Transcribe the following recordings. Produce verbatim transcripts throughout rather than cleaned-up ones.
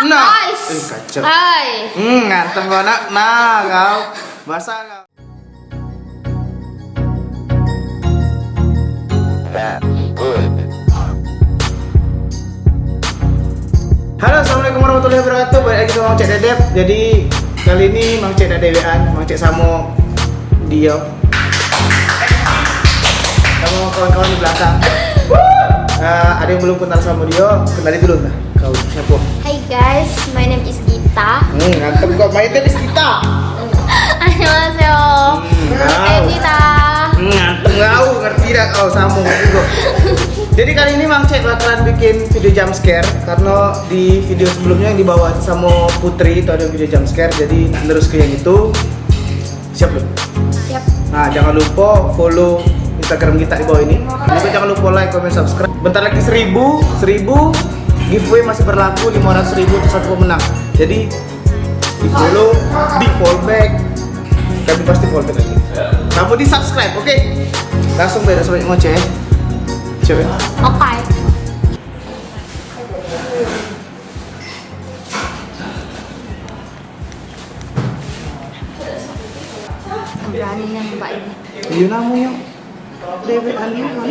Nah. Ais. Eh, kacau. Hai. Hmm, ngantem kau nak. Nah, kau. Basah kau. Halo, assalamualaikum warahmatullahi wabarakatuh. Balik lagi sama Mang Cek Dedep. Jadi kali ini Mang Cek dak dewean, Mang Cek samo dia, sama kawan-kawan di belakang. Eh, ada yang belum kenal sama dia, kenali dulu lah. Kau siapa? Hai guys, my name is Gita. Hmm, ngantem kau. My name is Gita. 안녕하세요. Hmm, kau. Gita. Hmm, ngantem kau, ngerti dak kau? Sama juga. Jadi kali ini Mang Cek bakalan bikin video jump scare karena di video sebelumnya yang dibawa sama Putri itu ada video jump scare. Jadi terus ke yang itu. Siap belum? Siap. Nah, jangan lupa follow Instagram kita di bawah ini. Juga jangan lupa like, comment, subscribe. Bentar lagi seribu, seribu giveaway masih berlaku, lima ratus ribu untuk satu pemenang. Jadi di follow, di follow back. Kami pasti follow back lagi. Kamu di subscribe, oke? Langsung beda sama ngoceh. Coba. Oke. Berani nembak ini. Iya namanya. Dewean kan.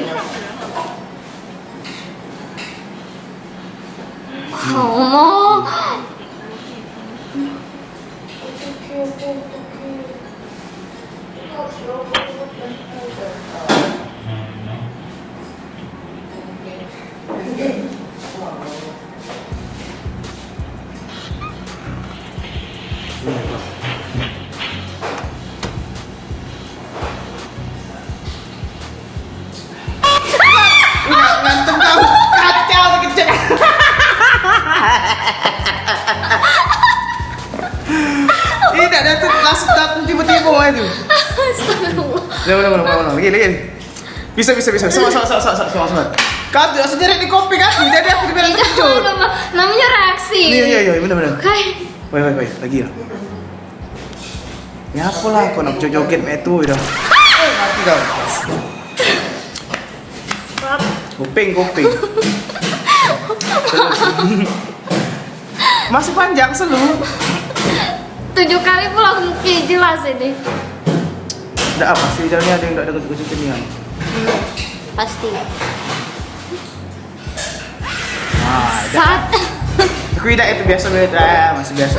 Oh. Ngantem kau. Kacau kecek. Ih, dak ada tu, langsung datang tiba-tiba aja tu. Astagfirullah. Ulang, ulang, ulang, ulang. Lagi, lagi. Bisa, bisa, bisa. Sama, sama, sama, sama, sama, sama. Kau tu langsung jerit di kopi kan? Jadi aku dibilang terkejut. Namanya reaksi. Iya, iya, iya, benar, benar. Oke. Wait, wait, wait. Lagi ya. Ya apalah, kau nak joget mek tu dah. Eh, mati kau. Kuping, kuping. Masih panjang selu. Tujuh kali pulang, oke, jelas ini. Ndak apa sih, jadinya ada yang ndak ada kejut-kejut ini kan. Hmm, pasti. Nah, sat. Aku idak itu biasa beda, masih biasa.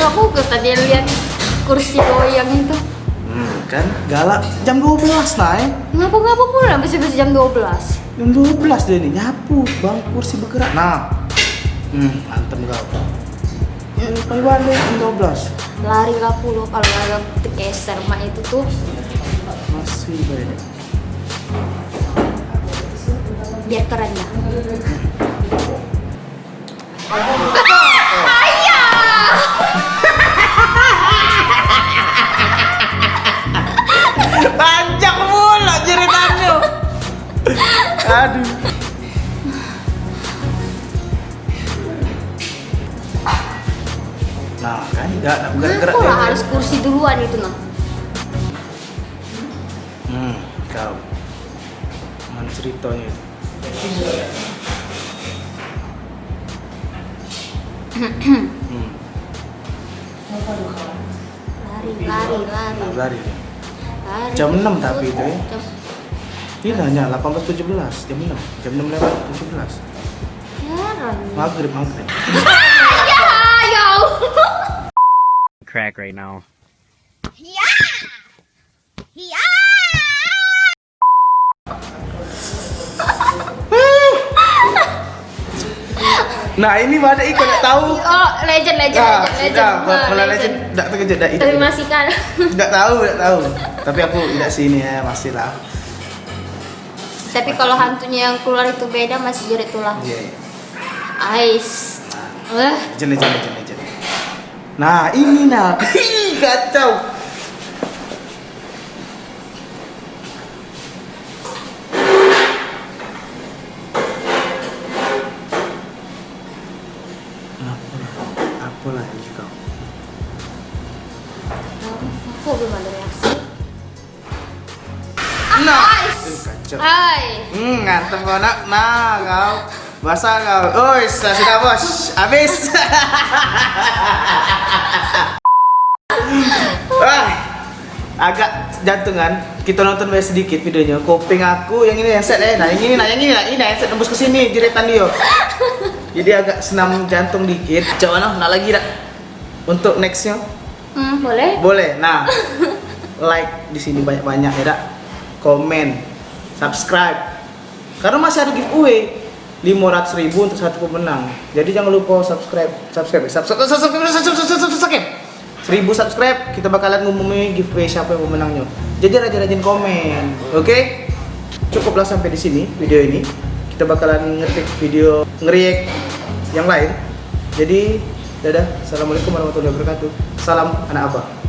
Aku ke tadi lihat kursi goyang itu. Hmm, kan galak jam dua belas nah, eh. Ngapa-ngapa pula bisa, bisa jam dua belas? Jam dua belas dia ni nyapu, bang, kursi bergerak. Nah. Hmm, antem kau. Ya, paling balik jam dua belas. Lari lah pulo kalau ada tergeser mak itu tuh. Masih banyak. Biar keren dah. Ayah. Panjang pula ceritanya. Aduh. Nah, kan tidak nak bergerak-gerak. Kenapa lah harus kursi duluan itu nah? Hmm, kau. Mana ceritanya itu? Hmm. Lari, lari, lari. Lari. Lari. Jam enam tapi itu ya. Jam... Iya, hanya delapan belas tujuh belas, jam enam. Jam enam lewat tujuh belas. Heran. Maghrib, maghrib. Ya, ya Allah. Crack right now. Ya. Ya. Nah, ini mana ikut nak tahu? Oh, legend, legend, nah, legend, legend. Sudah, nah, legend. Dak terkejut dah itu. Tapi masih kan. Dak tahu, dak tahu. Tapi aku dak sini ya, masih lah. Tapi kalau hantunya yang keluar itu beda, masih jerit tulang. Iya, iya. Ais. Wah. Legend, legend, legend, legend. Nah, ini nah. Kacau. Apalah, apalah ini kau? Aku belum ada reaksi. Nah, ais. Eh, kacau. Hai. Hmm, ngantem kau nak. Nah, kau. Basah kau. Oi, sudah, bos. Habis. Wah, agak jantungan. Kita nonton bae sedikit videonya. Kuping aku yang ini handset eh. Nah, yang ini nah, yang ini nah, ini handset tembus ke sini jeritan dia. Jadi agak senam jantung dikit. Cak mana? Nak lagi tak? Untuk nextnya? Hmm, boleh. Boleh. Nah, like di sini banyak-banyak ya, dak? Komen, subscribe. Karena masih ada giveaway lima ratus ribu untuk satu pemenang. Jadi jangan lupa subscribe, subscribe, subscribe, subscribe, subscribe, subscribe. Seribu subscribe, kita bakalan ngumumi giveaway siapa yang pemenangnya. Jadi rajin-rajin komen, oke? Cukuplah sampai di sini video ini. Kita bakalan ngetik video nge-react yang lain. Jadi dadah, assalamualaikum warahmatullahi wabarakatuh. Salam anak abah.